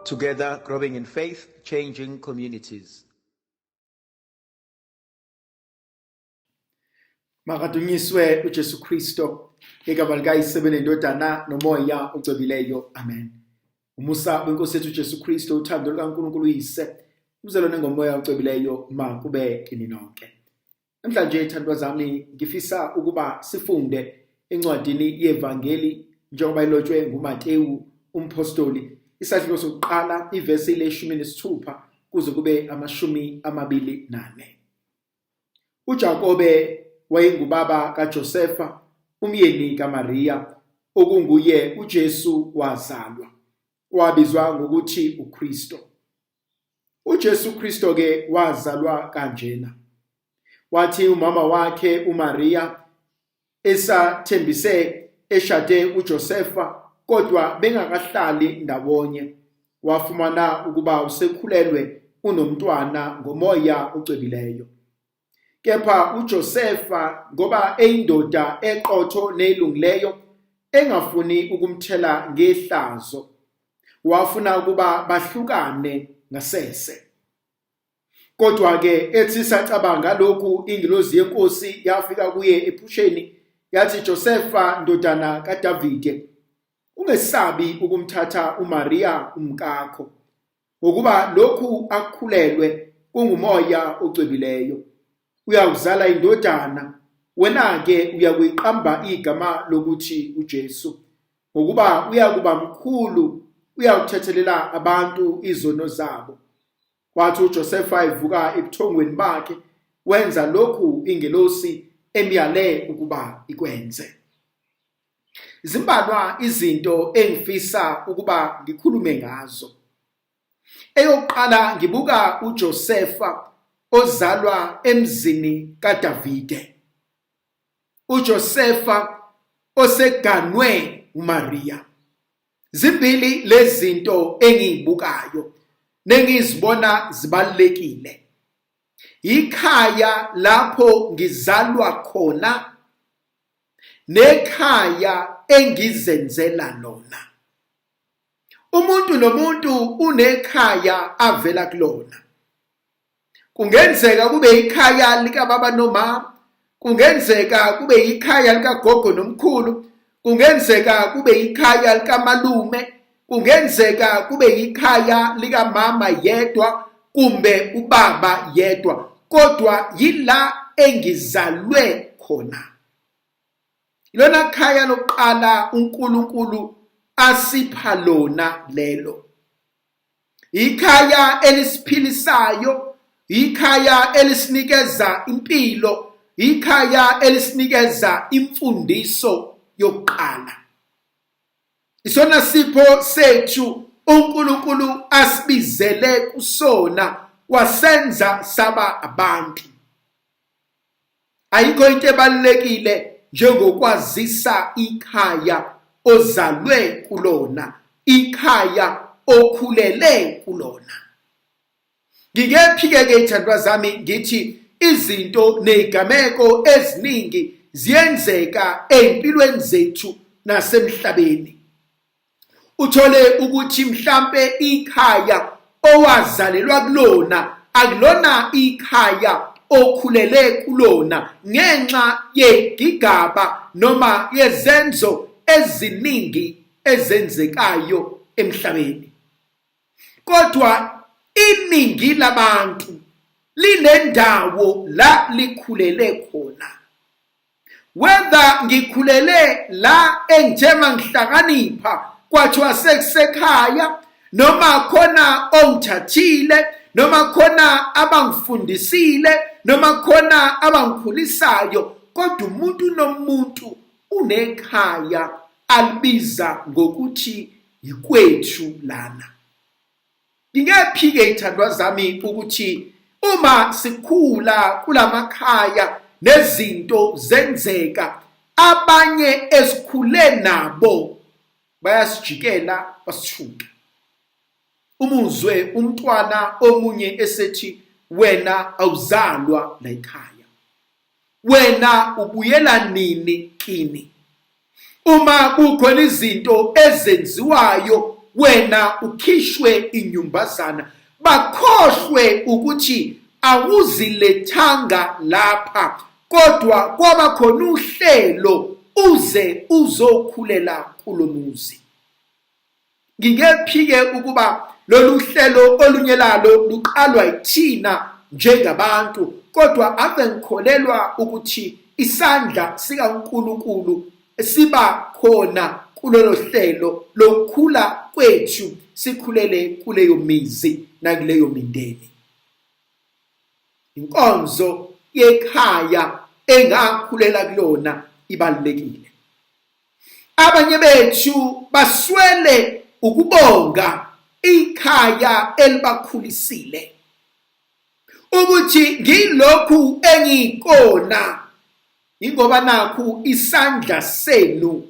Together, growing in faith, changing communities. Makadunyiswe uJesu Kristo, igama likaYise nendodana nomoya ocwebileyo. Amen. Umusa wenkosi yethu uJesu Kristo, uthando lukaNkulunkulu uYise, umzalwane ngomoya ocwebileyo makube kini nonke. Namhlanje thandwa zami ngifisa ukuba sifunde encwadini yevangeli njengoba ilotshwe nguMatewu umpostoli isahluko sokuqala ivesi leshumi nesithupha kuze kube 24. UJakobe wayengubaba kaJosefa umyeni kaMariya okunguye uJesu wazalwa wabizwa ngokuthi uKristo. UJesu Kristo ke wazalwa kanjena. Wathi umama wakhe uMariya esathembise eshade uJosefa kodwa bengakahlali ndawonye wafumana ukuba usekhulelwe unomntwana ngomoya ocwebileyo. Kepha uJosefa ngoba eyindoda eqotho nelungileyo engafuni ukumthela ngehlazo wafuna ukuba bahlukane ngasese. Kodwa ke ethi sacabanga lokhu ingilozi yenkosi yafika kuye ephusheni yathi Josefa ndodana kaDavide ungesabi ukumthatha uMaria umkakho ngokuba lokhu akukhulelwe kungumoya ocwebileyo uyakuzala indodana wena-ke uyakuyiqamba igama lokuthi uJesu ngokuba uyakuba mkhulu uyakuthethelela abantu izono zabo. Wathi uJosefa evuka ebuthongweni bakhe wenza lokhu ingelosi emyale ukuba ikwenze. Zimbalwa izinto engifisa ukuba ngikhulume ngazo. Eyokuqala ngibuka uJosefa ozalwa emzini kaDavide. uJosefa oseganwe uMaria. Zimbili lezinto engizibukayo nengizibona zibalulekile. Ikhaya lapho ngizalwa khona nekhaya engizenzela lona. Umuntu nomuntu unekhaya avela kulona. Kungenzeka kube ikhaya likababa nomama, kungenzeka kube ikhaya likagogo nomkhulu, kungenzeka kube ikhaya likamalume, kungenzeka kube ikhaya likamama yedwa kumbe ubaba yedwa, kodwa yila engizalwe khona. Ilona khaya lokuqala uNkulunkulu asipha lona lelo. Ikhaya elisiphilisayo, ikhaya elisinikeza impilo, ikhaya elisinikeza imfundiso yokuqala. Isona sipho sethu uNkulunkulu asibizele kusona wasenza saba abantu. Ayikho into ebalulekile njengokwazisa ikhaya ozalwe kulona, ikhaya okhulele kulona. Ngikephike-ke ithandwa zami ngithi izinto nezigameko eziningi ziyenzeka ey'mpilweni zethu nasemhlabeni. Uthole ukuthi mhlampe ikhaya owazalelwa kulona akulona ikhaya okhulele kulona ngenxa yegigaba noma yezenzo eziningi ezenzekayo emhlabeni. Kodwa iningi labantu linendawo la likhulele khona. Whether ngikhulele la engithe ngihlakanipha kwathiwa sekusekhaya noma khona ongithathile noma khona abangifundisile noma khona abangikhulisayo kodwa umuntu nomuntu unekhaya alibiza ngokuthi yikwethu lana. Ngingephike ithandwa zami ukuthi uma sikhula kulamakhaya nezinto zenzeka abanye esikhule nabo bayasijikela basithuke. Umuzwe umntwana omunye esethi wena awuzalwa la ekhaya. Wena ubuyela nini kini? Uma kukhona izinto ezenziwayo wena ukhishwe inyumbazana. Bakhohlwe ukuthi awuzilethanga lapha, kodwa kwaba khona uhlelo uze uzokhulela kulomuzi. Ngingephike ukuba lolu hlelo olunye lalo luqalwa yithina njengabantu, kodwa ave ngikholelwa ukuthi isandla sikaNkulunkulu siba khona kulolo hlelo lokukhula kwethu, sikhulele kuleyo mizi nakuleyo mindeni. Inkonzo yekhaya engakhulela kulona ibalulekile. Abanye bethu baswele ukubonga ikhaya elibakhulisile, ukuthi ngilokhu engikona ingoba nakhu isandla senu,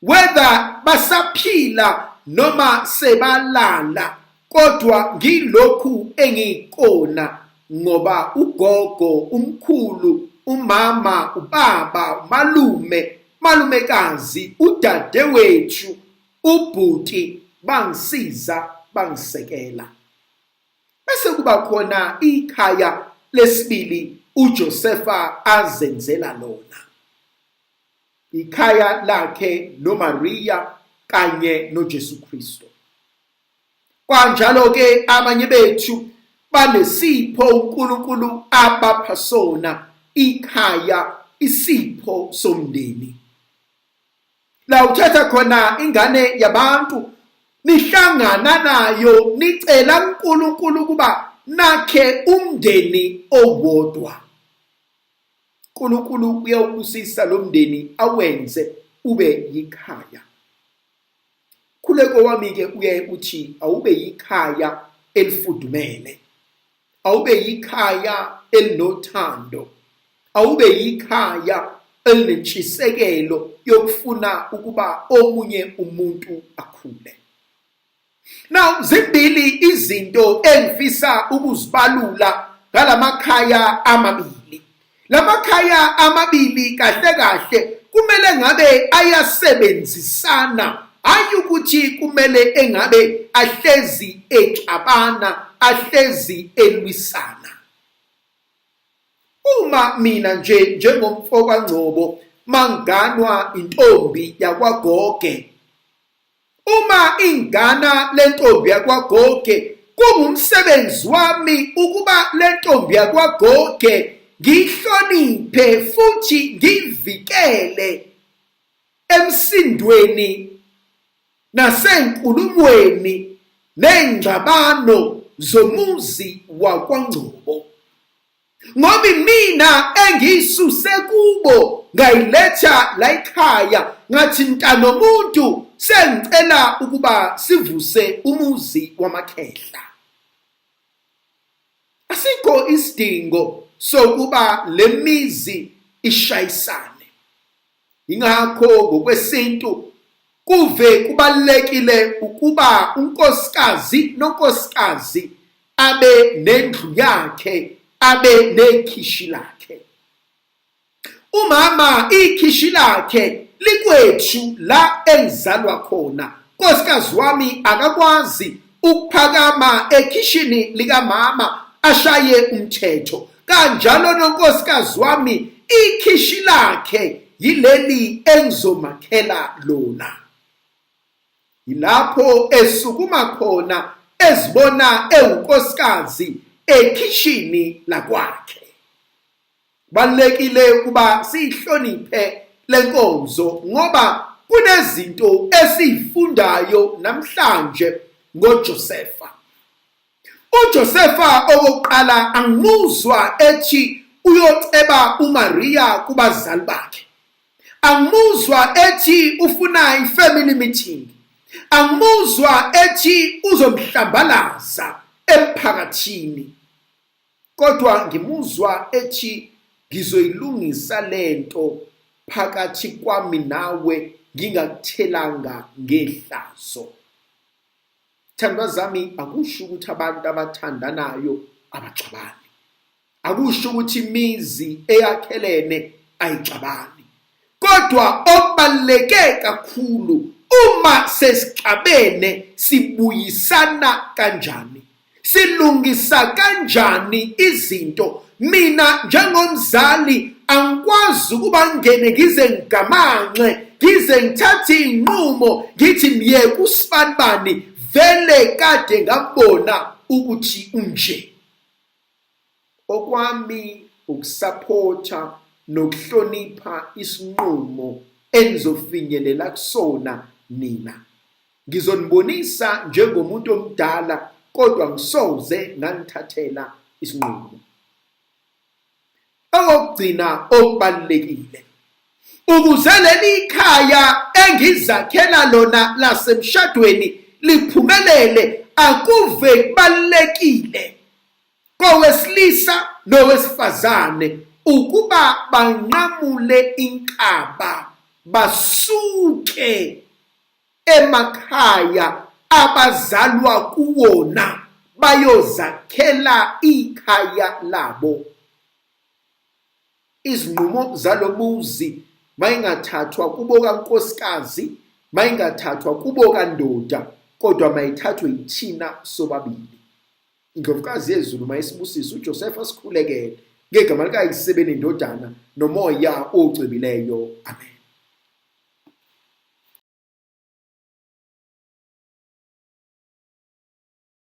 whether basaphila noma sebalala, kodwa ngilokhu engikona ngoba ugogo, umkhulu, umama, ubaba, umalume, malumekazi, udadewethu, ubhuti bangisiza, bangisekela. Bese kuba khona ikhaya lesibili uJosefa azenzela lona. Ikhaya lakhe noMaria kanye noJesu Kristu. Kanjalo-ke abanye bethu banesipho uNkulunkulu abapha sona, ikhaya, isipho somndeni. La uthatha khona ingane yabantu nihlangana nayo nicela uNkulunkulu ukuba nakhe umndeni owodwa. uNkulunkulu uyawubusisa lo mndeni awenze ube yikhaya. Khuleko wami-ke uyaye uthi awube yikhaya elifudumele, awube yikhaya elinothando, awube yikhaya elinentshisekelo yokufuna ukuba omunye umuntu akhule. Now zimbili izinto engifisa ukuzibalula ngalamakhaya amabili. Lamakhaya amabili kahle kahle kumele ngabe ayasebenzisana, hayi ukuthi kumele engabe ahlezi exabana, ahlezi elwisana. Uma mina nje njengomfo kaNgcobo manganwa intombi yakwaGoge, Uma ingana lentombi yakwaGoge, kungumsebenzi wami ukuba lentombi yakwaGoge ngiyihloniphe futhi ngiyivikele emsindweni nasenkulumweni ney'ngxabano zomuzi wakwaNgcobo. Ngoba imina engiyisuse kubo ngayiletha la ekhaya, ngathi mntanomuntu sengicela ukuba sivuse umuzi wamakhehla. Asikho isidingo sokuba le mizi ishayisane. Ingakho ngokwesintu kuve kubalulekile ukuba unkosikazi nonkosikazi abe nendlu yakhe, abe nekhishi lakhe. Umama ikhishi lakhe likwethu la engizalwa khona. Nkosikazi wami akakwazi ukuphakama ekhishini likamama ashaye umthetho. Kanjalo nonkosikazi wami ikhishi lakhe yileli engizomakhela lona. Yilapho esukuma khona ezibona ewunkosikazi ekhishini lakwakhe. Kubalulekile ukuba siyihloniphe lenkonzo ngoba kunezinto esizifundayo namhlanje ngoJosefa. UJosefa okokuqala angimuzwa ethi uyoceba uMaria kubazali bakhe. Angimuzwa ethi ufuna i-family meeting. Angimuzwa ethi uzomhlambalaza emphakathini. Kodwa ngimuzwa ethi ngizoyilungisa lento phakathi kwami nawe ngingakuthelanga ngehlazo. Thandwa zami, akusho ukuthi abantu abathandanayo abaxabani. Akusho ukuthi imizi eyakhelene ayixabani. Kodwa okubaluleke kakhulu Uma sesixabene sibuyisana kanjani? Silungisa kanjani izinto? Mina njengomzali angikwazi ukuba ngene ngize ngigamanxe, ngize ngithathe iy'nqumo ngithi myeke usibanibani, vele kade ngambona ukuthi unje. Okwami ukusaphotha nokuhlonipha isinqumo enizofinyelela kusona nina. Ngizonibonisa njengomuntu omdala kodwa ngisoze nganithathela isinqumo. Okokugcina okubalulekile ukuze leli khaya engizakhela lona lasemshadweni liphumelele akuve kubalulekile kowesilisa nowesifazane ukuba banqamule inkaba basuke emakhaya abazalwa kuwona bayozakhela ikhaya labo. Izinqumo zalomuzi mayingathathwa kubo kankosikazi, mayingathathwa kubo kandoda, kodwa mayithathwe yithina sobabili. Indlovukazi yezulu mayisibusise, uJosefa sikhulekele ngegama likaYise benendodana nomoya ocwebileyo. Amen.